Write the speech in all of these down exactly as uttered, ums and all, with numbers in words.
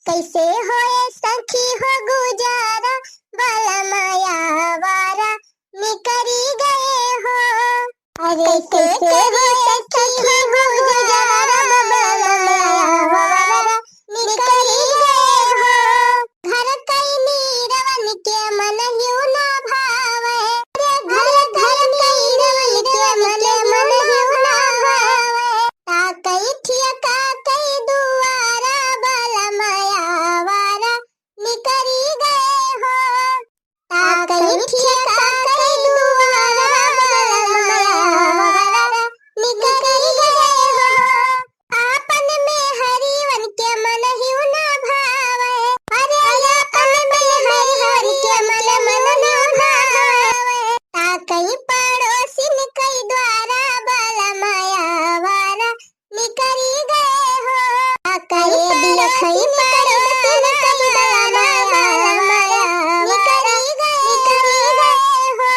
कैसे होए सखी हो गुजारा, बलमा आवारा निकरी गए हो। अरे कैसे होए सखी हो गुजारा, बलमा आवारा निकरी गए हो। घर कई नीरवन के मन हिउ ना भावे। अरे घर कई नीरवन के मन हिउ ना भावे। का कई ठिया का कई दुआरा, बलमा आवारा निकरी गए हो। का कई ठिया का कई दुआरा, बलमा आवारा निकरी गए हो। आपन मेहरियन के मन हिउ ना भावे। अरे आपन मेहरियन के मन, मन हिउ ना भावे। का कई पड़ोसिन कई द्वारा, बलमा आवारा निकरी गए हो। का कई पड़ोसिन कई द्वारा, बलमा आवारा निकरी गए हो।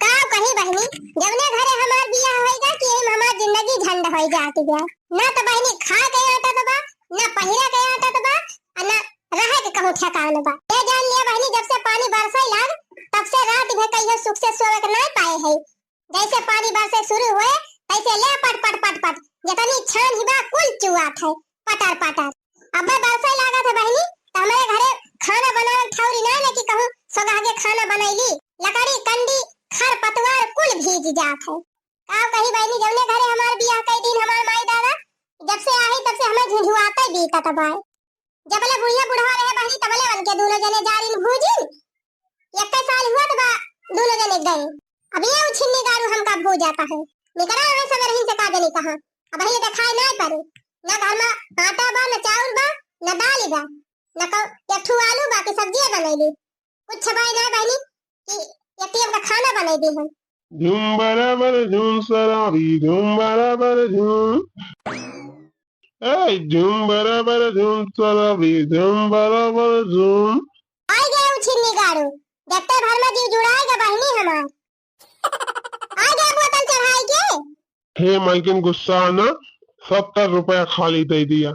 का कही बहिनी, जवने घरे हमार बियाह होइगा कि एम हमार जिंदगी झंड होई जात बा। ना त बहिनी खाए के आटत बा, ना पहिरे के आटत बा, आ ना रहे के कहूँ ठेकान बा। ये जान लिया बहिनी, जब से पानी बरसै लाग, तब से रात भर कहियो सुख से सोवे के नाय पाए है। जैसे पानी बरसे शुरू होए, तैसे ले पट पट पट पट, जितनी छान ही बा कुल चुआत है, पटर पटर। अब्बे बरसै लागत है बहिनी, त हमरे घरे खाना बनावे ठौरी नाय ना कि कहूँ सोगह के खाना बनैली। लकड़ी, कंडी, खर पतवार कुल भीज जात है। का कही बहिनी, जौने घरे हमार बियाह कई दिन हमार माई दादा, जब से आही तब से हमें झुझुआते बीतत बाय। जबले बुढ़िया बुढ़वा रहे बहिनी, तबले उनके दूनो जने जारिन भूजिन। एक्के साल हुआ त बा, दूनो जने गए। अब ये उछिन्नी गाड़ू हमका भूजात है। निकरा हमें सब रहीन से का जनी कहाँ। अब ये देखाए नाय पड़े। न घर में आटा बा, न चाउर बा, न दाल बा, न कौ-, एक ठू आलू बा कि सब्जिया बनैली। कुछ भाई ना बहिनी कि एटीएम का खाना बनाई दी हम। झूम बराबर झूम शराबी, झूम बराबर झूम। ए, झूम बराबर झूम शराबी, झूम बराबर झूम। आई गए उछिन्नी गाड़ू, देखते भर में जीव जुड़ाएगा बहिनी हमार। आई गए बोतल चढ़ाई के। हे मालकिन, गुस्सा ना, सत्तर रुपया खाली दे दिया।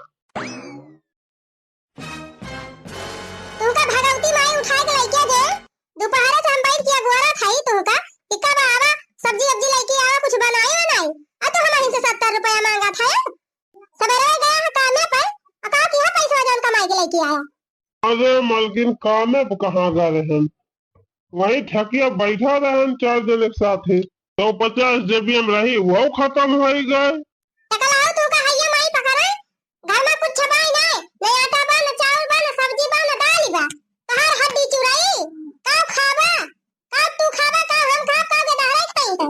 तुमका भगवती माई उठाए के लइके जे, दोपहरे से हम बैठ के अगोरत हई तुमका, कि कब आवा, सब्जी उब्जी लइके आवा, कुछ बनाई बनाई। आ तू हमहिन से सत्तर रुपया मांगत है। सबेरे गया है कामे पर, आ का किहा पैसा जौन कमाई के लइके आया? अरे मलकिन, कामे पर कहाँ गए रहन? वहीं ठेकिया बैठा रहन चार जने के साथे। सौ पचास जेबिया में रही, वो खत्म होई गए। टकलाओ तू का हैया माई पकड़े? घर में कुछ छपाई नहीं, न आटा बा, न चाउर बा, न सब्जी बा, न दाल बा। तहार हड्डी चुराई, का खाबा? का तू खाबा, का हम खाब, का गदहराई खाई है?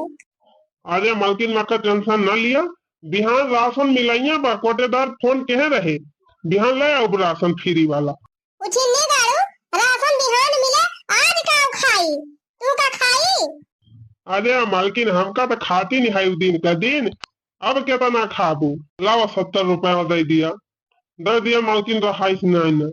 अरे मलकिन, माँ का टेंशन ना लिया, बिहान राशन मिलइया बा, कोटेदार फोन केहे रहे, बिहान ले आउब राशन फ्री वाला। उछिन्नी गाड़ू, राशन बिहान मिले, आज का खाई? तू का खाई? अरे मालकिन, हमका तो खाती नहीं है दिन का दिन, अब केतना खाबू? लावा, सत्तर रुपया दे दिया, दे दिया मालकिन, रहाइस नहीं ना।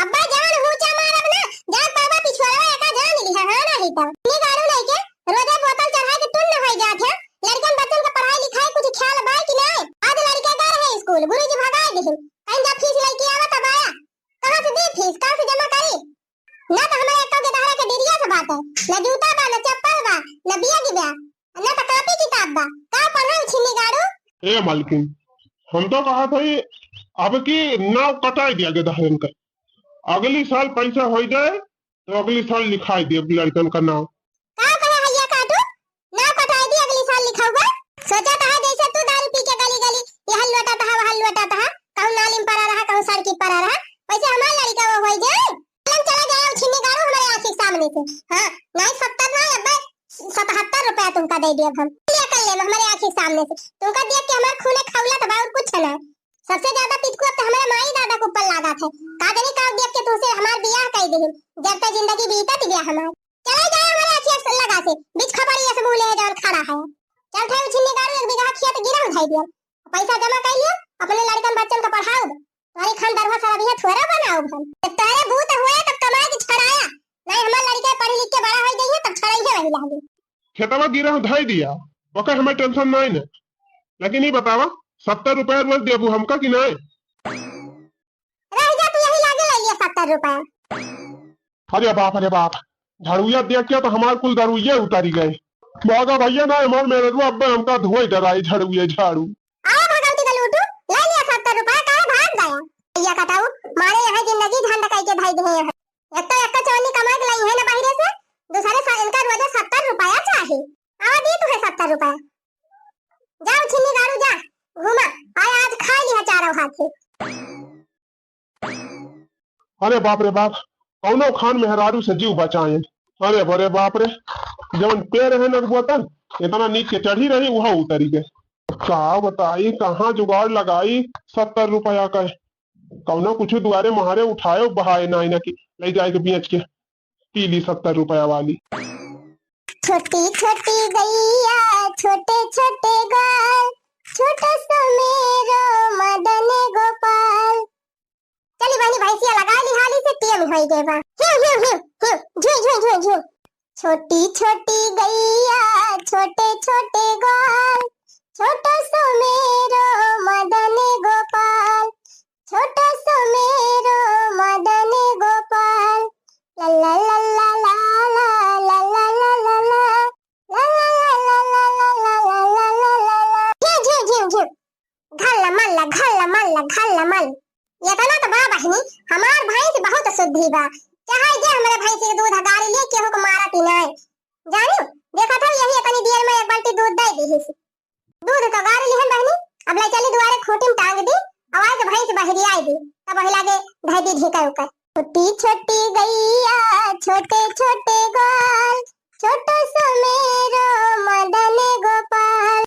अब्बा जान हूचा मारब ना, जान पावा पिछुआवा एका जान लिहा, हाँ नहीं तो। उछिन्नी गाड़ू नहीं के, रोजे बोतल चढ़ाए के टुन्न होई जात है, लड़कन बच्चन का पढ़ाई लिखाई कुछ ख्याल बा कि नहीं? आज लड़के गए रहे स्कूल, गुरुजी भगाए दिहिन, कहीं जा फीस लइके आवा तब आया। कहाँ से दी फीस, कहाँ से जमा करी? ना तो हमारे एक तो गदहरा के डिरिया से बात है, ना जूता बा, ना चप्पल बा, ना बैग बा, ना तो कापी किताब बा। का पढ़ा उछिन्नी गाड़ू? ए मालकिन, हम तो कहा था ये अब की नाव कटाई दिया गदहरन का। अगली साल पैसा हो जाए तो अगली साल लिखाई दिया लड़कन का नाव। का कहे हैया काटू? नाव कटाई दी, अगली साल लिखाउबा। सोचा तो है जैसे तू दारू पी के गली गली यहल लोटा तहा, वहल लोटा तहा, कहूँ नाली में पड़ा रहा, कहूँ सड़की पड़ा रहा, वैसे हमार लड़का वो होई जाए। कलम चला जाए उछिन्नी गाड़ू हमारे आँखी के सामने से। हाँ, नहीं सत्तर नहीं, अब सतहत्तर रुपया तुमका दे दिया हम। ले कर ले हमारे आँखी के सामने से। तुमका देख के हमार खूने खौलत बा और कुछ ना। सबसे ज्यादा पितकू अब तो हमारे माई दादा के ऊपर लागत है। का जानी का देख के तुमसे हमार बियाह कर दे। जब तक जिंदगी बीतत गया हमार। चले जाए हमारे अखिया से लगा से, बीच खपड़िया से मुँह ले जौन खड़ा है। चल थे उछिन्नी गाड़ू एक बीघा खेत गिरा उठाई दिया। पैसा जमा कर लियो, अपने लड़कन बच्चन का पढ़ाओ। तुम्हारी खान दरवा सारा बिया थोड़ा बनाओ हम। जब तोहरे बूत हुए तब कमाए के छड़ाया। नहीं हमार लड़के पढ़ लिख के बड़ा हो जाइए तब छड़ाइए वही लागे। खेतवा गिरा उठाई दिया, ओकर हमें टेंशन नहीं ने। लेकिन ये बतावा, सत्तर रुपया रोज देबू हमका कि नहीं? रह जा तू यही लागे सत्तर रुपया। अरे बाप, अरे बाप, झाड़ुइया देख के तो हमार कुल दरुइया उतारी गए। भागा भैया ना, हमार मेहररुआ अब्बे हमका धोए डराई झाड़ुइया झाड़ू। अरे भगवती का लूटू, ले लिया सत्तर रुपया, काहे भाग गया? भैया कटाऊ, मारे यहाँ जिंदगी झंड कई के भाई दे हैं। एक तो एक तो चवन्नी कमाई के लाई है ना बाहरे से, दूसरे सा-, इनका रोजे सत्तर रुपया चाहे। आवा दी तू है सत्तर रुपया। जाओ छिन्नी गाड़ू जा, घूमा, आय आज खा लिया चारों हाथ से। अरे बाप रे बाप, कौनो खान मेहरारू से जीव बचाए। अरे बरे बाप रे, जवन पेड़ है नरबोतल, इतना नीचे चढ़ी रही, वह उतरी गए। का बताई, कहाँ जुगाड़ लगाई सत्तर रुपया का? कौनो कुछ दुआरे महारे उठाए, बहाए ना, ना कि ले जाए के बेच के पी ली सत्तर रुपया वाली। छोटी छोटी गैया, छोटे छोटे गाल, छोटो सुमेरो मदन गोपाल। चली बहनी, भैंसिया लगा ली हाली से, टेम होई गए बा। हिउ, हिउ, हिउ, हिउ, झुइ, झुइ, झुइ, झुइ। छोटी छोटी गैया, छोटे छोटे गाल, छोटो सुमेरो मदन गोपाल, छोटो सुमेरो मदन गोपाल। ला ला ला ला ला ला। झिउ, झिउ, झिउ, झिउ। घल मल, घल मल, घल मल। इतना तो बा बहिनी, हमार भैंस बहुत शुद्धि बा। चाहे जे हमरे भैंस के दूध गारी ले, केहू को मारत ही नाय। जानियो, देखत हो यही इतनी देर में एक बाल्टी दूध दे दीहिस। दूध तो गारी लिहन बहिनी, अब ले चली दुआरे खूंटी में टांग दी, अवाई के भैंस बहरियाई दी, तब वही लागे धई दी ढीका उकर। छोटी छोटी गैया, छोटे छोटे ग्वाल, छोटो सुमेरो मदन गोपाल।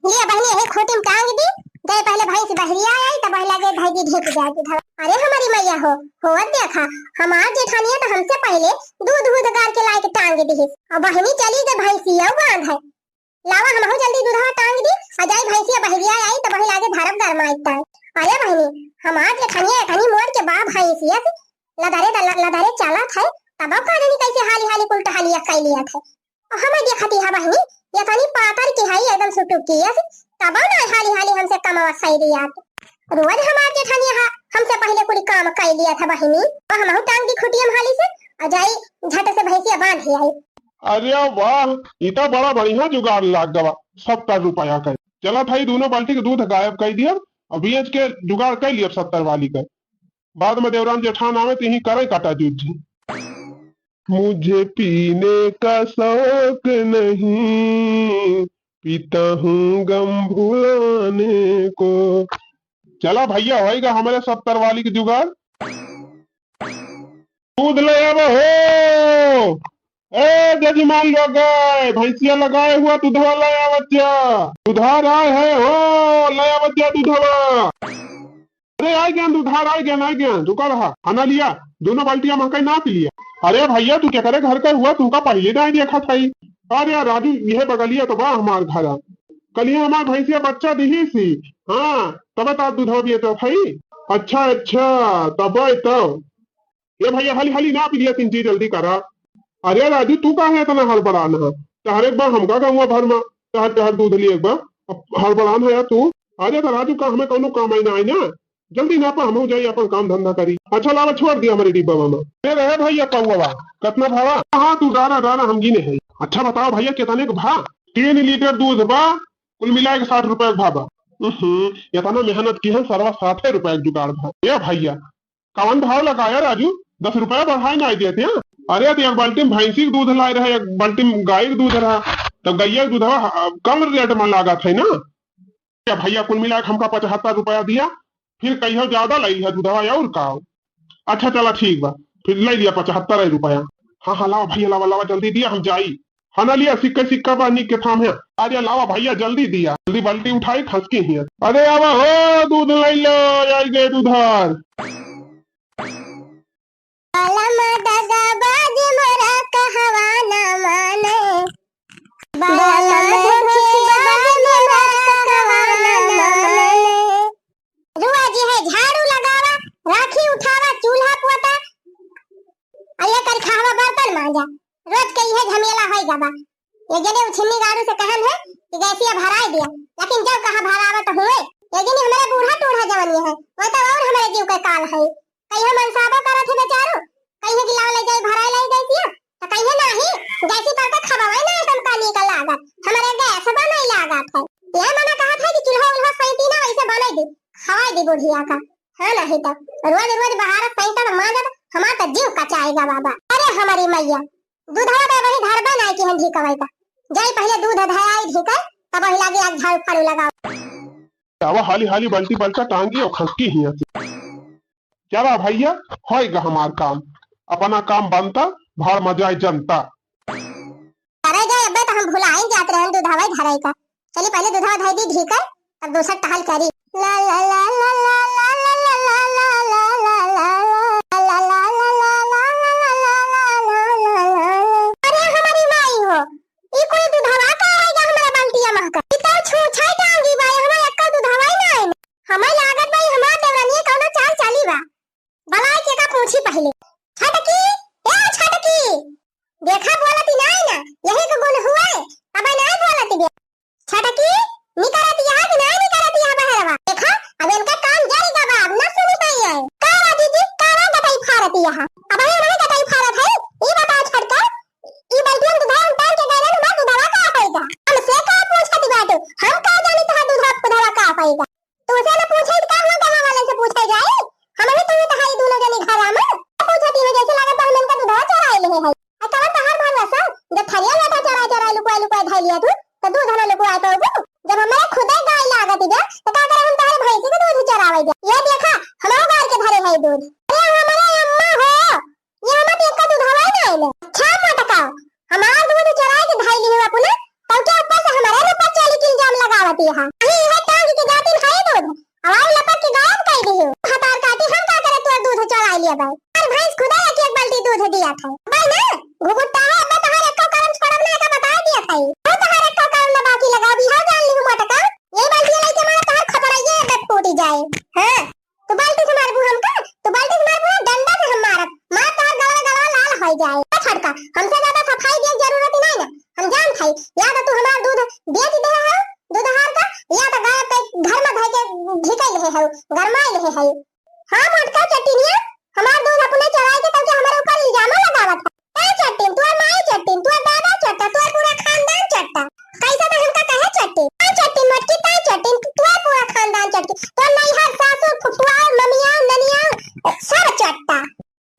लिया बहिनी, यही खूंटी में टांग दी, गए पहले भैंस बहरिया आई, तब वही लागे धई दी ढीक जाए दूधवा। अरे हमारी मैया हो, हो देखा, हमार जेठानिया तो हमसे पहले दूध दूध गार के लाए के टांग दी, और बहिनी चली गई भैंसिया बांध है। लावा, हमहू जल्दी दूधवा टांग दी, आ जाई भैंसिया बहरिया आई, तब वही लागे धरब गरमाई टांग। अरे बहिनी, हमार जेठनिया एठनी मोड़ के बा भैंसिया से लदरे दल-, लदरे चलत है, तब का जानी कैसे हाली हाली कुल टहलिया कई लिया थे। और हमें देखती है बहिनी, ये तनी पातर की है, एकदम सुटुकी है, तब ना हाली हाली हमसे कमवा सही दिया थे। रोज हमार जेठनिया हा, हमसे पहले कुल काम कई लिया था बहिनी, और हमहू टांग दी खुटिया में हाली से, आ जाई झट से भैंसिया बांध आई। अरे वाह, ई तो बड़ा बढ़िया जुगाड़ लाग गवा, सत्तर रुपया का। चला था, ई दोनों बाल्टी के दूध गायब कर दिया, अब बेच के जुगाड़ कर लिया सत्तर वाली का। बाद में देवरान जेठान आवे तो यही करे काटा जूझ जी। मुझे पीने का शौक नहीं, पीता हूँ गम भुलाने को। चला भैया, होएगा हमारे सत्तर वाली के जुगाड़। दूध ले आवा हो। ए जजमान लोग, भैंसिया लगाए हुआ दूधवा ले आवा जा। दुधार आए है हो, ले आवा जा दूधवा। अरे आ गया दुधार, आ गया, आ गया, रुका रहा। खाना लिया, दोनों बाल्टिया महकाई नाप लिया। अरे भैया, तू क्या करे घर का हुआ, तुमका पहले नहीं देखा था। अरे यार राजू, यह बगलिया तो बा हमार घरा। कल ये हमार भैंसिया बच्चा दिही सी। हाँ, तब तो दूधवा बेचत है। अच्छा, अच्छा, तब तो। ए भैया, हाली हाली नाप लिया, तीन चीज जल्दी करा। अरे राजू, तू काहे इतना हड़बड़ान है? तहरे एक बार हमका गौवा भर में तहर तहर दूध लिए एक बार। अब हड़बड़ान है यार तू। अरे तो राजू, का हमें कौनो काम आई ना आई ना, जल्दी नापा, हम जाई अपन काम धंधा करी। अच्छा लावा, छोड़ दिया हमारे डिब्बा में। ए रहे भैया कौवा, कितना भावा? हाँ, तू डारा डारा, हम गिने है। अच्छा बताओ भैया, कितने के भा? तीन लीटर दूध बा, कुल मिला के साठ रुपया के भा बा। हम्म, इतना मेहनत की है, सरवा साठे रुपया के जुगाड़ भा। ए भैया, कवन भाव लगाया राजू? दस रुपया बढ़ाए ना देते हैं। अरे तो एक बाल्टी में भैंसी के दूध लाए रहे, एक बाल्टी में गाय के दूध रहा, तब गैया के दूधवा ह-, कम रेट में लागत है ना। क्या भैया, कुल मिला के हमका पचहत्तर रुपया दिया, फिर कहियो ज्यादा ले लिया दूधवा और का। अच्छा चला ठीक बा, फिर ले लिया पचहत्तर रुपया। हाँ हाँ, लावा भैया, लावा लावा, जल्दी दिया, हम जाई। हना लिया सिक्का सिक्का बा निक के थाम है। अरे लावा भैया जल्दी दिया, जल्दी बाल्टी उठाई खसकी हिया। अरे आवा हो दूध लई लो, आई गए दुधार। बालम दगाबाज मोरा कहवा ना माने, बालम धोखेबाज मोरा कहवा ना माने। रुआ जी है झाड़ू लगावा, राखी उठावा, चूल्हा पोता, अरे कर खावा बर्तन मांजा, रोज के इहे झमेला होई गवा। एक जने उछिन्नी गाड़ू से कहन है कि गैसिया भराई दिया, लेकिन जब कहा भरावत हुए, एक जने हमारे बूढ़ा टूढ़ा जवन ये है, वो तो और हमारे जीव के काल है। इहे मनसाबो करत है बेचारू, कहिए कि लाओ ले जाई भराई लाई गैसिया, तो कहिए नाही, गैसी पर के खवाई ना एकदम कानी का लागत, हमारे गैस बा नहीं लागत है। ये मना कहत है कि चूल्हा उल्हा सैती ना वैसे बने दी, खवाई दी बुढ़िया का। हाँ नहीं तो रोज रोज बाहर सैतब मांजब, हमार तो जीव कचाएगा बाबा। अरे हमारी मैया, दूधवा तो वही धरबे नहीं कि हम ढीकवाई का, जाई पहले दूध धराई ढीकर, तब वही लागे आज झाड़ू फाड़ू लगाओ। आवा हाली हाली बल्टी बल्टा टांगी और खसकी हिया से। चला भैया, होइगा हमार काम, अपना काम बनता, भाड़ मजाए जनता। अरे गए, अबे तो हम भुलाइन जात रहन दूधवा धराई का। चली पहले दूधवा धर दी ढीकर, तब दूसर टहल करी। ला ला ला ला। अरे हमारी माई हो, ई कोई दूधवा का आएगा हमारा बाल्टिया महका? ई तो छूछाई टांगी बा, हमारा एक्का दूधवा ही ना आए। हमें लागत बा, ई हमार देवरानी कौनो चाल चाली बा। भला के का पूछी पहले। छटकी, ए छटकी, देखा बोलती नहीं ना, यही को गुण हुए, तब नहीं बोलती बे। छटकी, निकरती यहाँ कि नहीं निकरती यहाँ बहरवा? देखा, अब इनका काम जरी गवा, अब ना सुनी पाई है। का रा दीदी, का रा गटई फारती यहाँ? अब ये नहीं गटई फारत है, ये बताओ छटका, ई बल्टियन दूधवा उतार के गए ना, दूधवा का पाएगा? हमसे का पूछती बाटे, हम का जानी तोहार दूधवा, दूधवा का पाएगा? तुमसे ना पूछे तो का हुआ, गाँव वाले से पूछे जाए? हम भी तुम्हें तो है दोनों जने घर आमा। पूछे तीनों जैसे लागत तो हम इनका दूधवा चोराए ले है। आ कवन तहार भरवा सा? जब थरिया लेटा चोराए चोराए लुकवाए लुकवाए धाई लिया तू, तो दूध ना लुकवाए पाऊबू? जब हमारे खुदे गाय लागत बा, तो का करे हम तोहरे भैंसी के दूध चोरावे जा? ये देखा, हमारे गाय के धरे है दूध। अरे हमारे अम्मा हो, ये हमार एक्का दूधवा ही ना आइले। अच्छा मोटका, हमार दूध चोराए के धाई लियो अपने, तब के ऊपर से हमारे ऊपर चोरी के इल्जाम लगावत यहाँ। अही इहे टांग के जातिन है दूध, हमार लपक के गायब कर दियो। भतार काटी हम का करे तोर दूध चोराए लिया बाई। हमार भैंस खुदा एक एक बाल्टी दूध दिया था। बाई ना, घुघुट्टा है, अब तोहार एक्को करम छोड़ब ना, एका बता दिया था। वो तोहार एक्को करम ना बाकी लगाओ, बिहार जान लियो मोटका। ये बाल्टी लेके मारा तोहार खपराइए अब फूटी जाए। हाँ। तू बाल्टी से मारबू हमका? तू बाल्टी से मारबू ना, डंडा से हम मारब। मार तोहर गलवा गलवा लाल होइ जाए। ए छटका, हमसे ज्यादा सफाई के जरूरत ही नहीं ना। हम जानत हई, या तो तू हमार दूध बेच दे हो, दूधहार का, या तो गाय के घर में धइ के ढिकई ले हो, गरमाई ले हो। हाँ मोटका चटिनिया, हमार दूध अपने चोराई के तब के हमारे ऊपर इल्जाम लगावत है। ताई चट्टिन, तोर माई चट्टिन, तोर दादा चट्टा, तोर पूरा खानदान चट्टा। कैसे तो हमका कहे चट्टिन? ताई चट्टिन मोटकी, ताई चट्टिन, तोर पूरा खानदान चट्टिन। तोर नैहर, सासू, फुफुआ, ममिया, ननिया, सब चट्टा।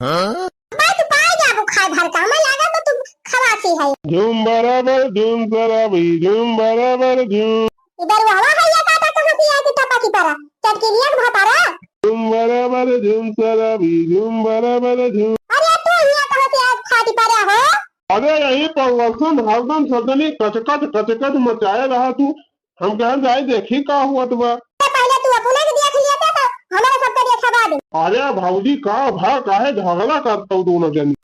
हाँ? भाई तू पाए जाबू खाए भर का, हमें लागत तो तू खलासी है। झूम बराबर झूम सराबी, झूम बराबर झूम। इधर वाला है ये काटा कहाँ से आए तू टपा की तरह? चटकिनिया के भतारा। झूम बराबर झूम सराबी, झूम बराबर झूम। अरे तू हिया कहाँ से आज फाटी पड़ा हो? अरे यही पर लहसुन हरदम सदनी कचकच कचकच मचाए रहा तू। हम कहन जाई देखी का हुआ तू बा। पहले तू अपने के देख लिया था तो हमारे सबके देखा बाद। अरे भौजी का भा काहे झगड़ा करता हूँ दोनों जनी?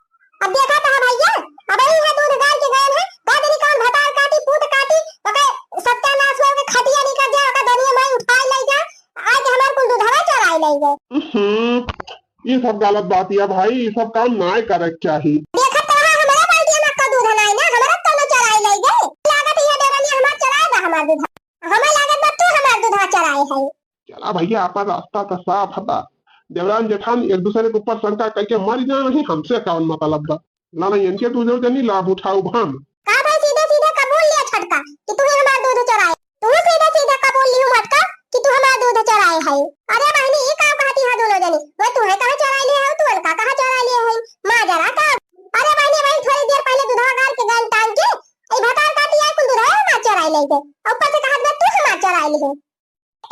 अब देखा तो है भैया, अब यही है दूध गाय के गए हैं, का देरी कौन भतार काटी, पूत काटी, ओके सत्यानाश हो के खटिया निकल जाए, ओके दुनिया में उठाए ले जा, आज हमार कुल दूधवा चराए ले गए। हम्म, ये सब गलत बात है भाई, ये सब काम ना करे के चाही। देखत तो रहा हमारा बाल्टिया में का दूध नहीं ना, हमारा तो ना चराए ले गए। लागत ये देवनिया हमार चराए बा हमार दूध। हमें लागत बा तू हमार दूधवा चराए है। चला भैया, आपन रास्ता तो साफ बा। देवरान जेठान एक दूसरे के ऊपर शंका करके मर जाए, नहीं हमसे कौन मतलब बा? ना, नहीं, इनके दूनों जनी लाभ उठाउब हम। का भाई सीधे सीधे कबूल लिया छटका कि तू ही हमार दूध चोराए? तू सीधे सीधे कबूल लियो मोटका कि तू हमार दूध चोराए है? अरे बहनी, ई का कहती है दोनों जनी? वो तू है कहाँ चोराए लिए है? तू उनका कहाँ चोराए लिए है? माजरा का। अरे बहनी, वही थोड़ी देर पहले दूधवा गार के गन टांग के, ई भतार काटी आई कुल दूधवा हमार चोराए ले गए। और ऊपर से कहत बा तू हमार चोराए लिए है।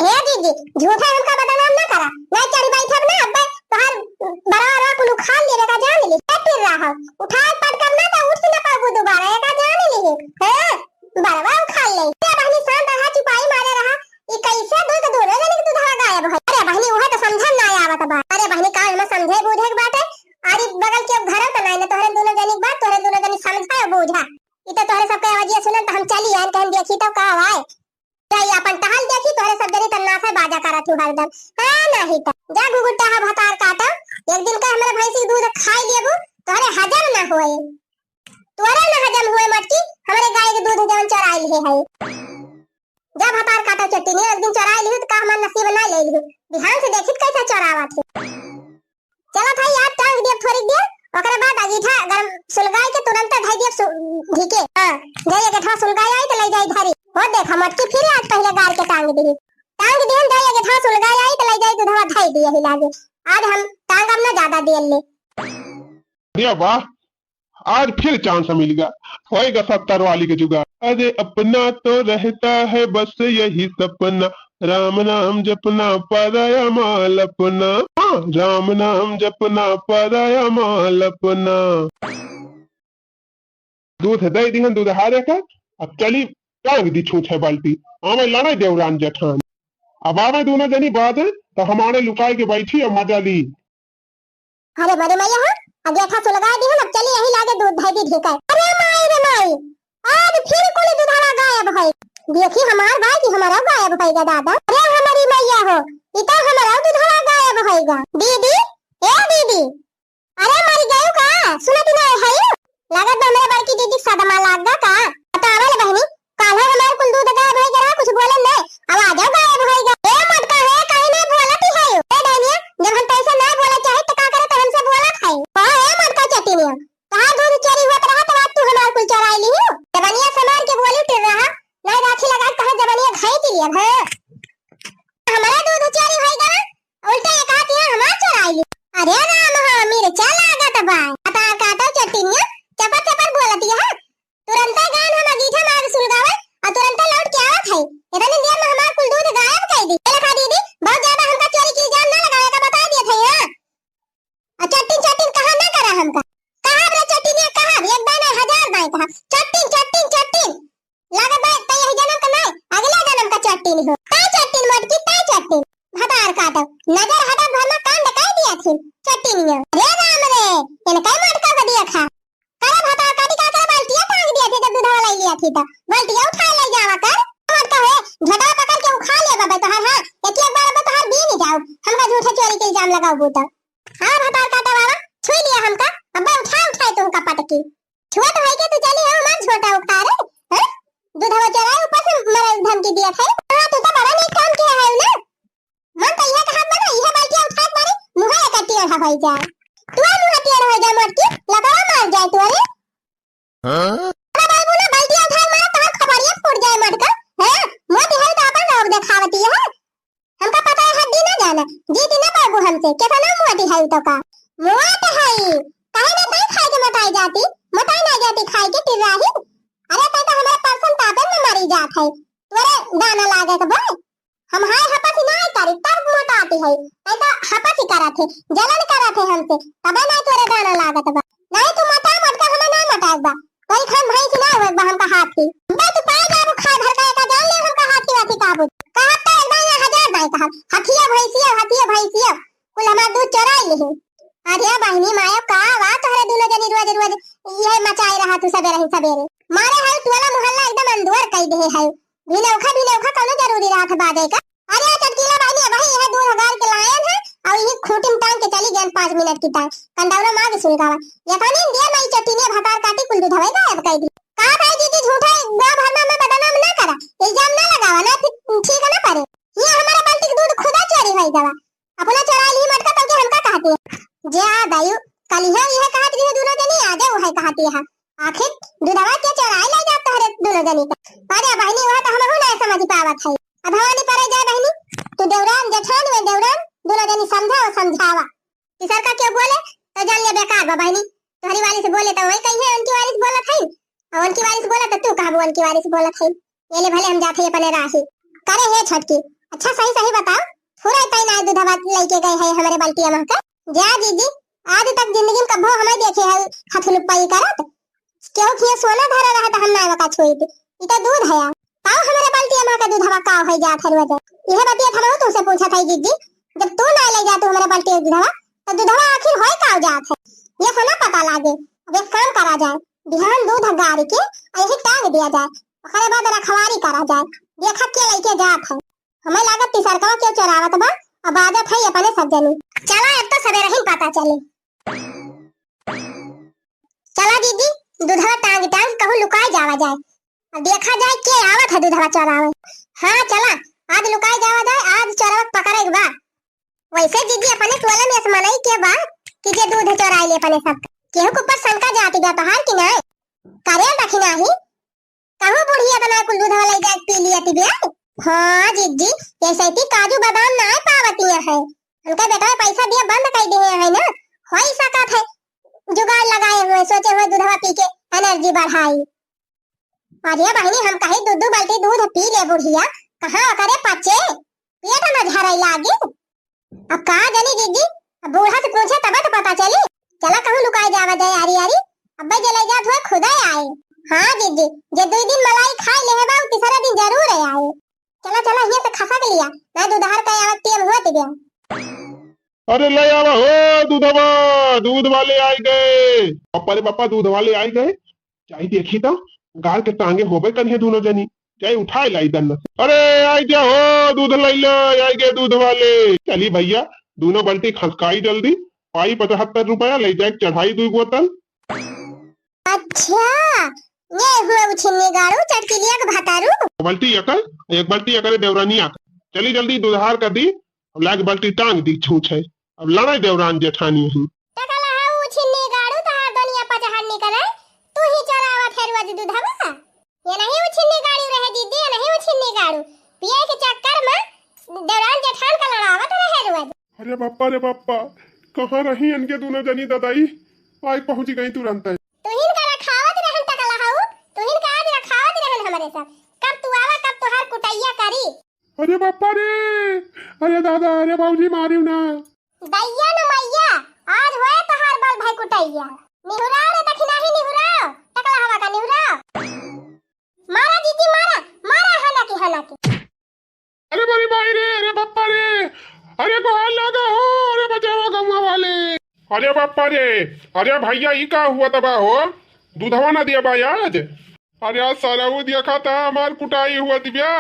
हे दीदी, झूठा हमका बदनाम ना करा। ना चढ़ी बैठब ना, अब्बे तोहार बड़ा बड़ा कुल उखाड़ लेबे का जान ले। ए पिर्रा हो, उठाए पटकब ना तो उठ ना पाबू दोबारा, एका जान ले। हाँ, बड़वा उखाड़ ले। ए बहनी शांत रहा, चुपाई मारे रहा। ई कैसे दो के दोनों जने के दूधवा गायब है? अरे बहनी, उहे तो समझन ना आवत बा। अरे बहनी, का एमे समझे बूझे के बाटे? अरे बगल के घरों तो नहीं ना, तोहरे दोनों जने के बात, तोहरे दोनों जने समझा और बूझा। ई तो तोहरे सबके आवाजिया सुनन तो हम चली आन, कहन देखी तो का आवाए। जाई आपन टहल देखी, तोहरे सब जनी तन्नासा बाजा करत हूँ हरदम। हाँ, नाही त। जा घुघुट्टा हा भतार काटा, एक दिन का हमरा भैंसी के दूध खाई लेबू, तोहरे हजम ना होए। तोहरे ना हजम होए मटकी, हमरे गाय के दूध जवन चोराई लिहे है। जा भतार काटा चट्टी ने, एक दिन चोराई लिहू त का हमार नसीब ना ले लिहू। बिहान से देखित कैसे चोरावत है। चल हम सुलगाई के तुरंत धई दियब सु-, धिके। हाँ, जाई एक ठा सुलगाई आई त लई जाई धरी। हो देखा मोटकी फिर आज पहिले गार के टांग दिही। टांग दिहन जाई एक ठा सुलगाई आई त लई जाई दुधवा धई दिया ही लागे। आज हम टांगब ना ज्यादा देर ले। अरे वाह, आज फिर chance मिल गया, होएगा सत्तर वाली के जुगाड़। अरे अपना तो रहता है बस यही सपना, राम नाम जपना पराया माल अपना, हाँ, राम नाम जपना पराया माल अपना। दूध दे दिहन दूध हारे के, अब चली टांग दी छूछे बाल्टी, आवे लड़े देवरान जेठान। अब आवे दोनों जनी बाद, तो हमारे लुकाए के बैठी और मजा ली। अरे बड़ी मैया हो, अब जेठा सुलगाए दिहन, अब चली यही लागे दूध धई दी ढीकर। अरे माई रे माई, आज फिर कुल दूधवा गायब है। देखी हमार बा कि हमारा गायब होइगा दादा। अरे हमारी मैया हो, ई तो हमारा दूधवा गायब होइगा। दीदी, ए दीदी, अरे मरी गयू का? सुनत ना है? लागत बा हमरे बड़की दीदी सदमा लाग गा का? बतावे ले बहनी, काल्हे हमार कुल दूध गायब होइगा रहा, कुछ बोले नहीं, अब आजो गायब होइगा। ए मोटका है, काहे नहीं बोलत है? ए डहनिया, जब हम तैसे नहीं बोले चाहे तो का करे तो हमसे बोलत है? कहो ए मोटका चटिनिया, कहाँ दूध चोरी हुआ रहा तो आज तू हमार कुल चोराई ली हो? जबनिया संभार के बोली टिर्रहा, नहीं राखी लगा के कहा जबनिया घाई के लिए, हाँ? हमारा दूध चोरी होइगा, उल्टा ये कहत है हमार चोराई ली। अरे राम हो, मिर्चा लागत बा। आधार कार्ड और चटिनिया चपर चपर बोलत है। तुरंते गान हम अगीठा मार सुलगावे और तुरंते लौट के आवत है। इतनी देर में हमार कुल दूध गायब कर दी। ए लखा दीदी, बहुत ज्यादा हमका चोरी की इल्जाम ना लगावे का बता दिए थे, हाँ? और चट्टिन चट्टिन कहा ना करा हमका। कहा रे चट्टिनिया, कहा एक दाना हजार दाए कहा। चट्टिन चट्टिन चट्टिन। लागत बा, तै यही जन्म का नाय, अगला जन्म का चट्टिन हो। तै चट्टिन मोटकी, तै चट्टिन। भतार काटब। नजर हटब, घर में कांड कर दिया थी। चट्टिनिया। रे राम रे, इनका मोटका का दिया खा। करे भतार काटी का करे, बाल्टिया टांग दिया थी, जब दूधवा लाई लिया थी तो। बाल्टिया उठा ले जावा कर। मोटका है, झोटा पकड़ के उखा ले बाबा तोहार, हाँ। एक एक बार अब तोहार बीन जाओ। हमका झूठे चोरी के इल्जाम लगाओ बूता। हाँ भतार काटा बाबा, छुई लिया हमका। अब्बा उठा उठाए तुमका पटकी। छुआ तो है के तू चली हो, मार झोटा उठा रे, हैं? दूधवा चोराए, ऊपर से मरे धमकी दिया है। हाँ, तू तो बड़ा नेक काम किया है ना। मन तो यह कहा बना, यह बाल्टिया उठा के मारे, मुँह एक टेढ़ा हो जाए। तू मुँह टेढ़ा हो जाए, मोटकी, लकड़ा मार जाए तू, अरे। हाँ? अरे बाबू ना, बाल्टिया उठा के मारे, तोहर खपड़िया फूट जाए, मोटका, हैं? मोटी है तो अपन लोग देखावती है। हमका पता है, हड्डी ना जाना। जीत ना पाबू हमसे। केतना मोटी है तो का? मोट है। काहे ना तई खाए के मोटाई जाती? मोटाई ना जाती खाए के टिर्राही। अरे तई तो हमारे परसन तापे में मरी जात है। तोरे दाना लागे के बा। हम हाय हपसी ना करी, तब मोटाती है। तई तो हपसी करत है, जलन करत है हमसे। तबे ना तोरे दाना लागत बा। नहीं तू मोटा मोटका हमें ना मोटाए बा। कोई खान भैंस ना हुए बा हमका हाथी। बा तू पाए जाबू खा धर का एका जान ले हमका हाथी वाथी काबू। कहब तो एक दाई ना हजार दाई कहब। हथिया भैंसिया, हथिया भैंसिया। कुल हमार दूध चोराई लिही। अरे बहिनी मायो का वा तोहरे दुनो जनी रोज रोज यह मचाए रहा तू सबेरे ही सबेरे। मारे है टोला मोहल्ला एकदम अंदुअर कई दे है। भिनौखा भिनौखा कौनो जरूरी रहा था बाजे का। अरे चटकीला बहिनी, अबही यह दूध गार के लायन है और यही खूंटी में टांग के चली गयन पाँच मिनट की टांग। कंडौरा माँ के सुलगावा। ये तो नींद दिया, मैं चट्टिनिया भतार काटी कुल दूधवा गायब कर दी। का भाई दीदी झूठा गाँव भर में बदनाम ना करा, इल्जाम ना लगावा ना, फिर ठीक ना पड़े। ये हमारा बाल्टी के दूध खुदा चोरी होई गवा। अपना चोराई ली मटका तब के हमका कहती है। जे आ दायु, कलिहा यह कहत रही दुनो जनी, आजे वह कहती है। आखिर दूधवा के चोराई ले जात तोहरे दुनो जनी का। अरे बहिनी, वह तो हमहू ना समझ पावत है। अब भवानी परे जाए बहिनी, तू देवरान जेठान में देवरान, दुनो जनी समझाओ समझावा। तीसर का क्यों बोले, तो जान ले बेकार बा बहिनी। तोहरी वाली से बोले तो वही कही है, उनकी वाली से बोलत है, और उनकी वाली से बोला तो तू कहबू उनकी वाली से बोलत है। ये ले भले हम जाते अपने राही। करे हे छोटकी, अच्छा सही सही बताओ, फुरा तई ना दूधवा लेके गए है हमारे बाल्टिया में का? जा जीजी, आज तक जिंदगी में कभो हमें देखे है हथुलुपाई करत। केहू खिया सोना धरा रहा तो हम ना ओका छुई थी। ई तो दूध है। ताऊ हमारे बाल्टिया में का दूधवा का हो जात है रोज? यह बतिया था तुमसे पूछा था जीजी, जब तू ना ले जा तू हमारे बाल्टिया दूधवा, तो दूधवा आखिर होए का हो जात है? ये से ना पता लागे। अब एक काम करा जाए, बिहान दूध गार के और यही टांग दिया जाए, ओकरे बाद रखवारी करा जाए, देखा के लेके जात है। हमें लागत तीसरका क्यों चोरावत बा, अब आजत है अपने सब जनी। चला अब तो सबेरे ही पता चले। चला दीदी, दूधवा टांग टांग कहूँ लुकाए जावा जाए, अब देखा जाए के आवत है दूधवा चोरावे। हाँ चला, आज लुकाए जावा जाए, आज चोरवा पकड़े के बा। वैसे जीजी अपने टोला में असमनई के बा कि जे दूध चोराई ले अपने सब। केहू के ऊपर शंका जाति बा तोहार कि नाय? करे दखिना ही, कहूँ बुढ़िया बनाए कुल दूधवा लई जाए पी लिया तिबिया। हाँ जिज्जी, ऐसे ती काजू बादाम नाय पावतिया है। उनका बेटा पैसा दिया बंद कर दिए है ना, हो ही सकत है जुगाड़ लगाए हुए, सोचे हुए दूधवा पी के एनर्जी बढ़ाई। अरे बहिनी, हम कही दू दू बाल्टी दूध पी ले बुढ़िया, कहाँ ओकरे पचे, पेट न झरे लागी। अब का जानी जिज्जी, अब बूढ़ा से पूछे तबे तो पता चली। चला कहूँ लुकाए जावा जाए आरी आरी, अब्बे जे ले जात हुए खुदे आए। हाँ जिज्जी, जे दुई दिन मलाई खाए लेहे बा, उ तीसरा दिन जरूर आए। चला चला, हियाँ से खसक लिया, ना दूधहर का आवत टेम हुआ तिबिया। अरे ले आवा हो दूधवा, दूध वाले आइ गए। पप्पा रे पप्पा, दूध वाले आइ गए। चाहे देखी तो गार के टांगे होबे करिहे दूनो जनी, चाहे उठाए लाई दन। अरे आइ जा हो दूध लैला, आइ गए दूध वाले। चली भैया, दूनो बाल्टी खसकाई जल्दी, पाई पचहत्तर रुपया, ले जाए चढ़ाई दुई बोतल। अच्छा, ये हुआ उछिन्नी गाड़ू, चटकिलिया के भतारू। बाल्टी अकल, एक बाल्टी अकरे देवरानी आकर। चली जल्दी दूधहार कर दी, अब लाग बाल्टी टांग दी छूछ है। अब लड़ाई देवरान जेठानी ही। टकला हा उछिन्नी गाड़ू, तहार दुनिया पचहर निकले, तू ही चोरावत है रोज दूधवा। ये नहीं उछिन्नी गाड़ू रहे जिज्जी, ये नहीं उछिन्नी गाड़ू। पिए के चक्कर में देवरान जेठान का लड़ावत रहे रोज। अरे बाप्पा रे बाप्पा, कहाँ रही इनके दूनो जनी ददाई? आइ पहुँच गई तुरंत। तुहिन का रखावत रहन टकला हाउ, तुहिन का आज रखावत रहन हमरे सब। कब तू आवा, कब तोहार कुटैया करी। अरे बाप्पा रे, अरे दादा, अरे बाबूजी मारियो ना। दैया न मैया, आज होए तोहार बल भाई कुटैया। निहुराव रे दखिनाही निहुराव, टकला हवा का निहुराव। मारा जिज्जी मारा, मारा हना की हना की। अरे बड़ी माई रे, अरे बाप्पा रे, अरे गोहार लागा हो, अरे बचावा गौवा वाले। अरे बाप्पा रे, अरे भैया ई का हुआ तबा हो, दूधवा ना दिया बा आज। अरे आज साला वो दिया खाता हमार कुटाई हुआ तिबिया,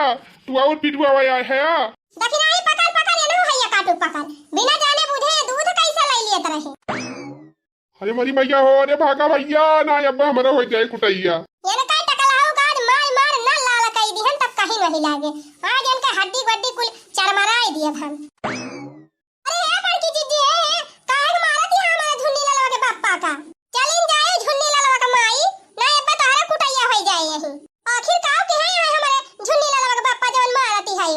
तू और पिटुआ आया है। दखिनाही पकड़ पकड़ ये ना भैया काटू पकड़, बिना जाने बूझे ये दूध कैसे ले लियत रहे। अरे मरी मैया हो, अरे भागा भैया, ना अब हमरा हो जाए कुटैया। ये ना काई टकला हो गाज मार मार ना लाल कई दिहन तब कहीं नहीं लागे। आज इनका हड्डी गड्डी कुल चरमराई दिए हम। अरे हे बड़की जिज्जी, हे, हे, काहे के मारत है हमारे झुन्नी ललवा के पप्पा का? चलिन जाए झुन्नी ललवा के माई, ना अब्बे तोहरा कुटैया होई जाए यही। आखिर काव के है हमारे झुन्नी ललवा के पप्पा जवन मारत है?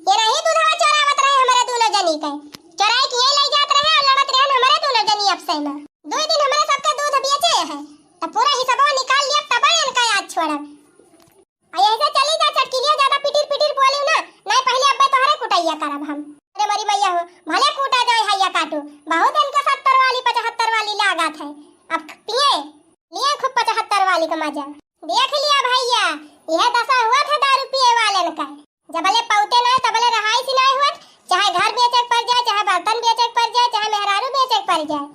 ये नहीं दूधवा चोरावत रहे हमारे दूनो जनी के। चोराई के ये ले जात रहे और लड़त रहन हमारे दूनो जनी आपसे में। दो दिन हमारे सबके दूध बेचे है, तो पूरा हिसाबवा निकाल लिया तब इनका याद छोड़ब। आ यही से चली जा चटकिलिया, ज्यादा पिटिर पिटिर बोली ना, नहीं पहले अब्बे तोहरे कुटैया करब हम। अरे मरी मैया हो, भले कूटा जाए हैया काटू, बहुत इनके सत्तर वाली पचहत्तर वाली लागत है। अब पिए, लिए खूब पचहत्तर वाली का मजा। देख लिया भैया, यह दशा हुआ था दारू पिए वाले का। जबले पौते ना तबले रहाई सी नहीं हुआ, चाहे घर बेचे के पड़ जाए, चाहे बर्तन बेचे के पड़ जाए, चाहे मेहरारू बेचे के पड़ जाए।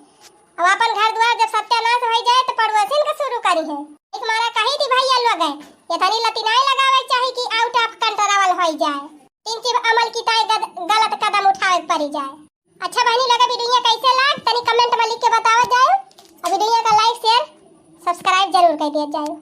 अब अपन घर द्वार जब सत्यानाश हो जाए तो पड़ोसिन का शुरू करी है। एक मारा कही थी भैया लोग है, ये तनी लतिनाई लगावे चाही कि out of control हो जाए। तीन चीज अमल की ताई गद-, गलत कदम उठावे के पड़ी जाए। अच्छा बहनी लोग वीडियो कैसे लाग तनी comment में लिख के बतावा जाए। अब वीडियो का like share subscribe जरूर कर दिया जाए।